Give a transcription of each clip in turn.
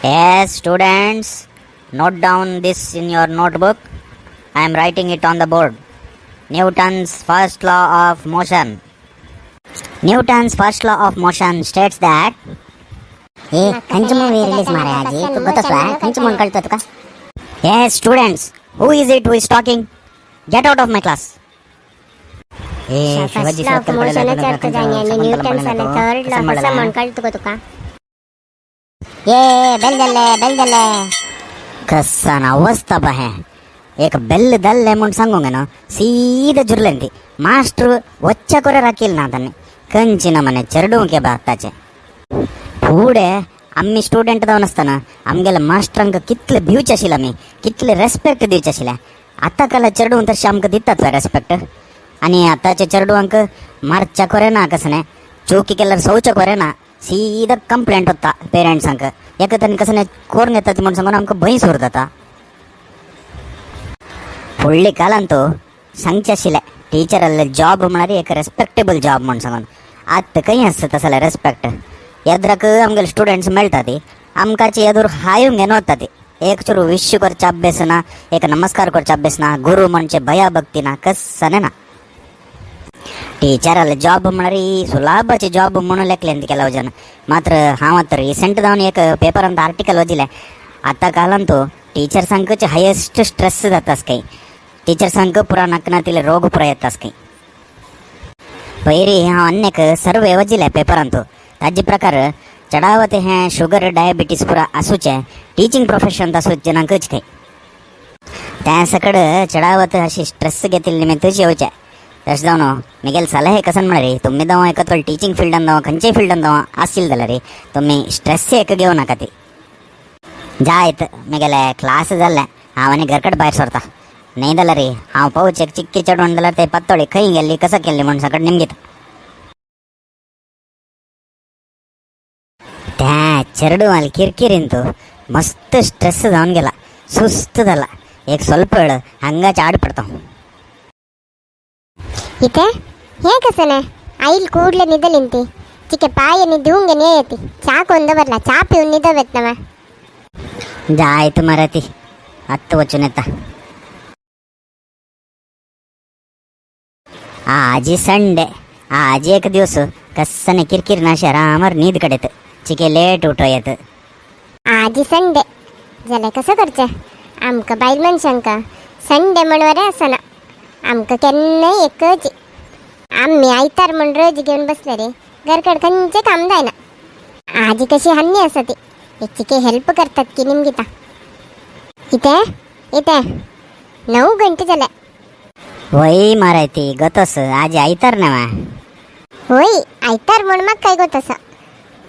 Yes, students, note down this in your notebook. I am writing it on the board. Newton's first law of motion. Newton's first law of motion states that ए खंयची movie release मारे आजी तू गतस वा खंयची म्हूण कळटा तुका? Yes, students, who is it who is talking? Get out of my class. A Shivaji first law of मोशनच अर्थ जायना आणि न्यूटन्सान थर्ड लॉ कसा म्हण कळटा तुका तुका? ए बेल जाल्ले, बेल जाल्ले. कसन अवस्था बा है. एक बेल दल्ले म्हूण सांगूंक न्हू सीधा जुरलें ती. मास्टर वच्च्या कोरे राखील ना तांणी. कंची ना मने चेरडूंक बा आतांचे. फुडें आमी स्टुडंट जावन आसतना आमगेल्या मास्टरांक कितले भिवचे आशिल्ले आमी, कितले रेस्पेक्ट दिवचे आशिल्ले. आतां काल चेडूं तशें आमकां दितात रेस्पेक्ट? आनी आतांच्या चेडवांक मारच्या कोरे ना, कसने चोकी केल्यार सोवच्या कोरे ना, सीधा कंप्लेंट वता पेरंट्सांक. एका तांणी कसने कोरून येतात म्हूण सांगून आमकां भंय सुरू जाता. फुडले कालांत सांगचे आशिल्लें टिचराले जॉब म्हळ्यार एक रेस्पेक्टेबल जॉब म्हूण सांगून. आतां खंय आसता तसले रेस्पेक्ट? येद्राक आमगेले स्टुडंट्स मेळटा ती आमकांचे येदूर हायूंक घेवन वता ती. एक चुरू विश करचे अभ्यास ना, एक नमस्कार करचे अभ्यास ना, गुरू म्हणचे भया भक्ती ना, कस्सने ना. टिचराले जॉब म्हळ्यार ही सुलाभाची जॉब म्हणून लेखले ಕೆಲವು जन. मात्र हांव आतां रिसेंट जावन एक पेपरांत आर्टिकल वाचिल्लें, आतां कालांत टिचर्सांकच हायेस्ट स्ट्रेस जाता खंय. टिचर्सांक पुरा नाकनातिले रोग पुरा येता खंय. पयरी हांव आनी एक सर्वे वाचिल्लें पेपरांत, ताजे प्रकार चडावत हें शुगर डायबिटीस पुरा आसूचें टिचींग प्रोफेशन आसूच जनांकच खंय. त्या सकड चडावत अशी स्ट्रेस घेतिल्ले निमित्तच येवचें. तशें जावन मिगेल सलहे कसन म्हळ्यार तुमी जावं एका टिचींग फिल्डान जावं खंयच्याय फिल्डान जावं आसील जाल्यार तुमी स्ट्रेस एक घेवं नाका. ती जायत मिगेले क्लास जाल्लें, हांव आनी घरकट भायर सरता. न्ही जाल्यार हांव पावचे एक चिक्की चडून जाल्यार ते पातोळी खंय गेल्ली, कसं केल्ली म्हूण सकट निमगीत. त्या चेडवाल किरकिरींत मस्त स्ट्रेस जावन गेला, सुस्त जाला. एक ಸ್ವಲ್ಪ वेळ हांगाच आड पडता. इथे हे कसं ना आईल ಕೂಡ್ಲೆ ನಿದ್ದಲಿಂತಿ ಚಿಕ್ಕೆ ಪಾಯ ನಿದ್ದೆ ನೇಯತಿ ಚಾ ಕೊಂದು ಬರ್ಲ ಚಾ ಪಿವ್ ನಿದ್ದವೆತ್ ನವ. जायत मराठी आत्ता वचून येता. आजी संडे, आजी एक दिवस कस्सने किरकिर नाशे आरामार न्हीद काडयत, चिके लेट उठो येत. आजी संडे जाल्यार कसं करचें? आमकां बायल मनशांक संडे म्हण बरें आसना, आमकां केन्नाय एकच. आमी आयतार म्हण रज घेवन बसले रे घरकड खंयचें काम जायना. आजी कशी हान्नी आसा ती एक चिके हेल्प करतात की निमगिता. इथे इथे 9 घंटे जाले. वय मारायती गतस आजी आयतार ना. होय, आयतार म्हण म्हाका काय गोत आसा.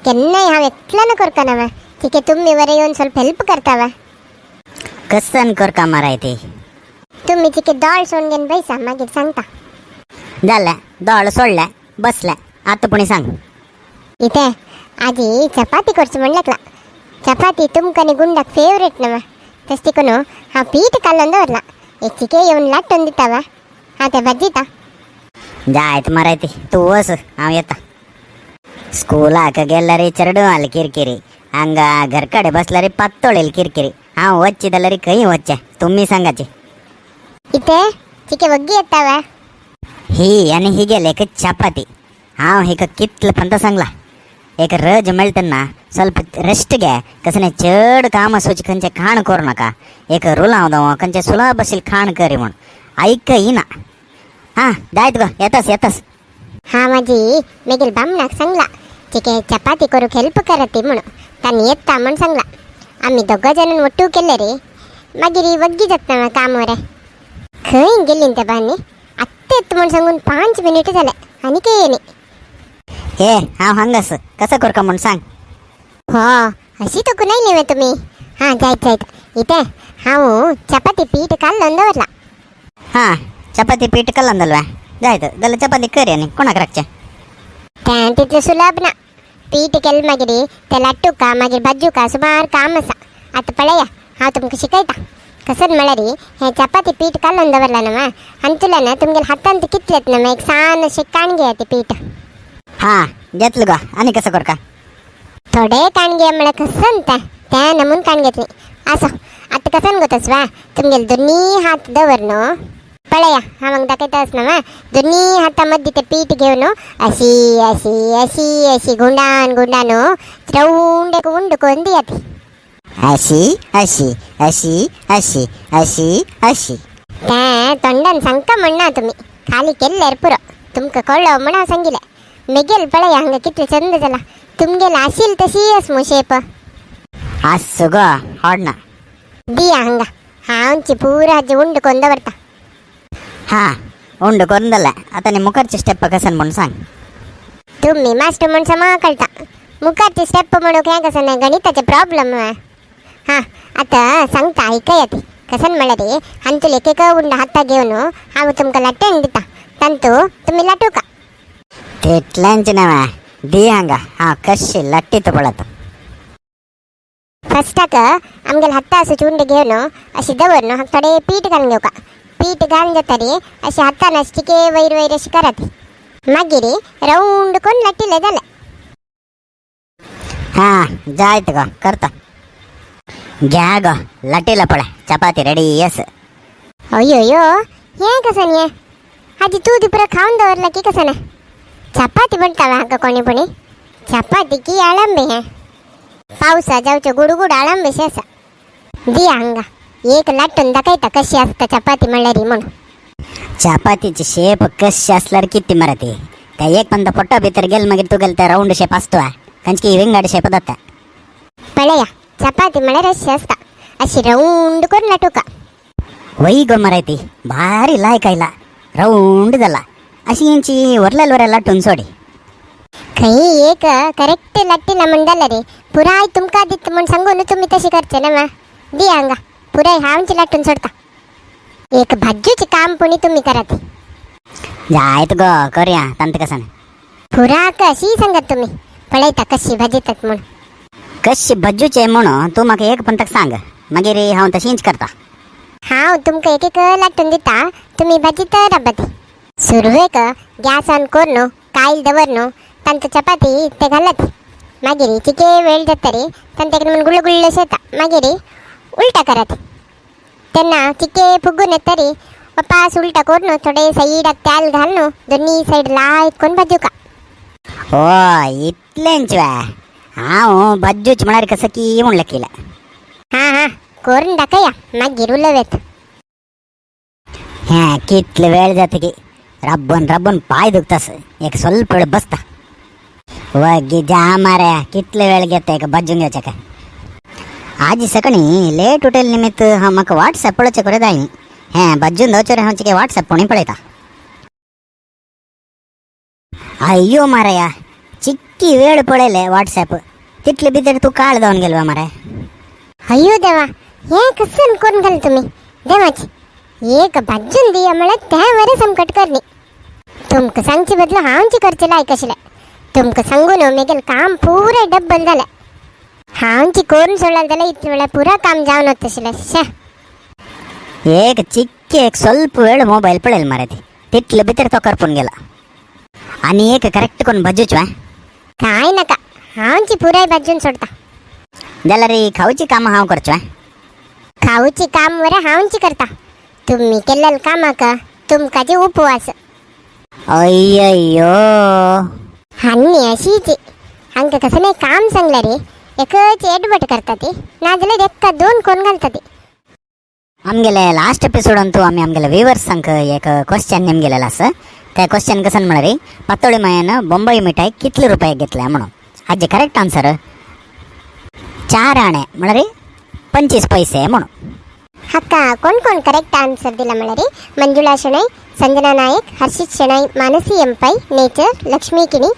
केन्नाय हांव एकल्यान करता वा चिके तुमी बरें येवन ಸ್ವಲ್ಪ हेल्प करता वा. कसन करका मारायती? तुम्ही चिके दोळ सोडून घेवन बैसा, मागीर सांगता. जालें, दोळ सोडलें, बसलें. आतां पुणी सांग. इथे आजी चपाती करची म्हण लागला. चपाती तुमकां आनी गुंडाक फेवरेट नवा. तशें तिकून हांव पीठ कालोवन दवरला, एक चिके येवन लाटून दिता वा, हांव तें भाजिता. जायत मारायती, तूं वच, हांव येता. स्कुलाक गेल्यार चेडवाल किरकिरी, हांगा घरकडे बसल्यार पातोळेल किरकिरी. हांव वच्चे जाल्यार खंय वच्चें तुमी सांगाचे. इथे चिके वग्गी येता वा. ही आनी ही गेले एक चपाती. हांव हिका कितले पंत सांगला, एक रज मेळटना ಸ್ವಲ್ಪ रेस्ट घे, कसने चड काम आसूचे खंयचें खाण करूं नाका, एक रुलाव दव खंयचें सुलभ आशिल्लें खाण करी म्हूण. आयक येना. हां जायत गो, येतास येतास. हा माझी मेगेल बामणाक सांगला चिके चपाती करूक हेल्प करती म्हणून, तांणी येता म्हण सांगला. आमी दोगां जाणां ಒಟ್ಟು केले रे मागीर वग्गी जाता काम वरे. खंय गेली त्या बानी आत्ता येता म्हण सांगून 5 मिनिट जाले आनी काय येनी. हे हांव हांगास, कसं करका म्हूण सांग. हो अशी तो नाही नेवे तुम्ही. हां जायत जायत. इथे हांव चपाती पीठ कालोवन दवरला. हां, चपाती पीठ कल्लन जायत जाल्यार चपाती कर आनी कोणाक राखचें? तें तितलें सुलभ ना. पीठ केलें मागीर तें लाटुका मागीर भाजुका सुमार काम आसा. आतां पळया, हांव तुमकां शिकयता कसं म्हळ्यार हें चपाती पीठ कालोवन दवरलां न्हू हातूंतल्यान तुमगेल्या हातांत कितलें येता न्हू एक सान अशें काण घेया तें पीठ. हां घेतलं गो, आनी कसं करका? थोडे काणगे म्हळ्यार कसन तें तें नमून काण घेतली. आसो आतां कसन गो तसवा तुमगेले दोन्ही हात दवर न्हू. पळया हांव हांगा दाखयता आसना वा दोन्ही हाता मदीं तें पीठ घेवन अशी अशी अशी अशी गुंडान गुंडान रावंड एक उंड करून दियात. अशी अशी अशी अशी अशी अशी. तें तोंडान सांगता म्हणना तुमी खाली केल्ल्यार पुरो. तुमकां कळ्ळो म्हण हांव सांगिलें. मेगेल पळया हांगा कितलें चंद जाला. तुमगेल आशील तशी आस मु शेप. आस्सु गो होडना. दिया हांगा हांवची पुरा हाजी उंड करून दवरता. हा उंड करून जालें. आतां नी मुखारचे स्टेप कसन म्हूण सांग. तुम्ही मास्टर म्हण समा कळटा मुखारचे स्टेप म्हणूक हें कसं नाही गणिताचे प्रॉब्लम. हां आतां सांगता आयकया ती कसन म्हळ्यार हांतूल एक एक उंड हाता घेवन हांव तुमकां लाटण दिता तांतू तुमी लाटूका. तितलेंच न्हय दी हांगा हांव कशी लट्टीत पळयता. फस्टाक आमगेले हाता असो उंड घेवन अशी दवर न्हू थोडे पीठ घालून घेवका. पीठ घालून जातरी अशें हातान अशें चिके वयर वयर अशें करात. मागीर रावंड करून लाटिलें जालें. हां जायत गो करता. घ्या गो लाटिला पळय चपाती रेडी आस. अयो अयो हें कसं हें हाजी तूं ती पुरो खावन दवरला की कसं ना चपाती म्हणटा हांका कोणी पुणी चपाती की आळंबे हें पावसा जावच्यो गुडगुड आळंबेशें आसा. दिया हांगा एक लाटून दाखयता कशी आसता चपाती म्हणल्यार म्हणून. चपातीची शेप कशी असल्यार किती मराठी त्या एक पंद पोट्टा भितर गेल मागीर तुगेल त्या रावंड शेप असतो कंचकी विंगड शेप जाता. पळया चपाती म्हळ्यार अशी आसता अशी रावंड करून लाटूका. वय गो मराठी भारी लायक आयला रावंड जाला अशी यांची वरल्याल वरल्या लाटून सोडी. खंय एक करेक्ट लाटिला म्हण जाल्यार रे पुराय तुमकां दिता म्हण सांगून तुमी तशें करचें ना मा. दिया हांगा पुराय हांवची लाटून सोडता. एक भाजूचें काम पुणी तुमी करात. जायत गो करूया तांत कसन. पुराक अशी सांगात तुमी पळयता कशी भाजितात म्हूण. कशी भज्जूचे म्हणून तूं म्हाका एक पंतक सांग मागीर हांव तशींच करता. हांव तुमकां एक एक लाटून दिता तुमी भाजीत राबात. सुरवेक गॅस ऑन करून कायल दवर न्हू तांकां चपाती ते घालात. मागीर चिके वेळ जाता रे तांकां एकदम गुल्ल गुल्ल अशें येता. मागीर उलटा करात तेन्ना चिके फुगून येता रे वापास उलटा करून थोडे सायडाक तेल घालून दोन्ही सायड लायक करून भाजूका. ओ इतलेंच वे हांव भज्जूच म्हळ्यार कसं की म्हणलं केलं. हां हां करून दाखया मागीर उलोवयत. हें कितले वेळ जाता की रब्बून रब्बून पाय दुखतास एक ಸ್ವಲ್ಪ वेळ बसता. वगी जा मारे कितले वेळ घेता एक भज्जून घेवच्या काय. आज सकाळी लेट उठेल निमित्त हांव म्हाका वॉट्सॅप पळोवचें करे जाय न्ही. हें भज्जून दवरचें हांव चिके वॉट्सॅप कोणी पळयता. अय्यो माराया चिक्की वेळ पळयले वॉट्सॅप तितले भितर तूं काळ जावन गेलो मारे. अय्यो देवा हें कसन करून घाल तुमी देवाची एक भाजून दिया म्हळ्यार तें बरें संकट करणी. तुमकां सांगचे बदला हांवची करचें लायक आशिल्लें. तुमकां सांगून मेगेलें काम पुरें डब्बल जालें. हांवची करून सोडलें जाल्यार इतलें म्हळ्यार पुरा काम जावन वता आशिल्लें. शे एक चिक्की एक ಸ್ವಲ್ಪ वेळ मोबाईल पळयल मारे ती तितले भितर तो करपून गेला. आनी एक करेक्ट करून भज्जूच वा. काय नाका हांवची पुराय भाजून सोडता. जाल्यार खावची कामां हांव करचो. खावची काम बरें हांवची करता. तुमी केल्लें कामाक तुमकां जे उपवास. अय्यो हान्नी अशीच हांकां कसलें काम सांगलें रे एकच एडवट करता ती नाजाल्यार एका दोन कोण घालता ती. आमगेले लास्ट एपिसोडांतू आमी आमगेले व्यूवर्सांक एक क्वेश्चन निमगेलेलो आसा. त्या क्वेश्चन कसन म्हळ्यार पातोळी मायान बॉम्बई मिठाई कितले रुपये घेतले म्हणून. हाजे करेक्ट आन्सर 4 आणे म्हळ्यार 25 पैसे म्हणून. हाका कोण कोण करेक्ट आन्सर दिला म्हळ्यार Manjula Shenoy, Sanjana Naik, Harshit Shenoy, Mansi M Pai, Nature, Lakshmi Kini,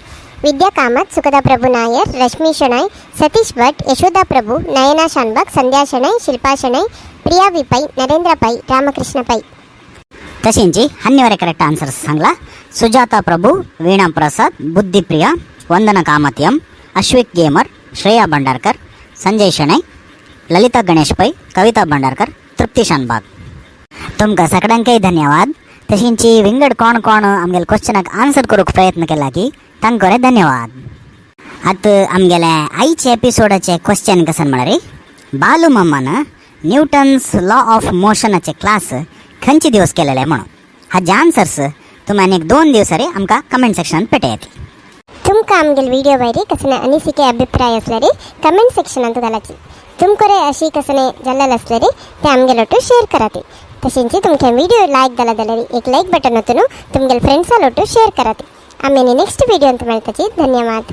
Vidya Kamat, Sukhada Prabhu Nair, Rashmi Shenoy, Satish Bhat, Yashoda Prabhu, Nayana Shanbhag, Sandhya Shenoy, Shilpa Shenoy, Priya V Pai, Narendra Pai, Ramakrishna Pai. तशींची हन्निवरे करेक्ट आन्सर सांगला सुजाता प्रभू, वीणा प्रसाद, बुद्धिप्रिया, वंदना कामत्यम, अश्विक गेमर, श्रेया भंडारकर, संजय शणै, ललिता गणेश पै, कविता भंडारकर, तृप्ती शानबाग. तुमकां सगळ्यांकय धन्यवाद. तशींची विंगड कोण कोण आमगेले क्वेश्चनाक आन्सर करूंक प्रयत्न केला की तांकां धन्यवाद. आतां आमगेले आयचे एपिसोडाचे क्वेश्चन कसन म्हळ्यार बालू मामान न्यूटन्स लॉ ऑफ मोशनाचे क्लास खंयचे दिवस केलेले म्हणून. हाजे आन्सर्स तुमी आनी एक 2 दिवसारी आमकां कमेंट सेक्शनात पेटयात. तुमकां आमगेले व्हिडिओ वयरी कसले अनिसिके अभिप्राय असल्यारी कमेंट सेक्शनांत घालाची. तुमकां अशी कसले जाल्लेले असल्यारी ते आमगेले ಒಟ್ಟು शेअर कराती. तशेंच तुमचे व्हिडिओ लायक जाला जाल्यार एक लायक बटन ओतून तुमगेले फ्रेंड्सा ಒಟ್ಟು शेअर कराती. आमी नेक्स्ट व्हिडिओ मेळताची. धन्यवाद.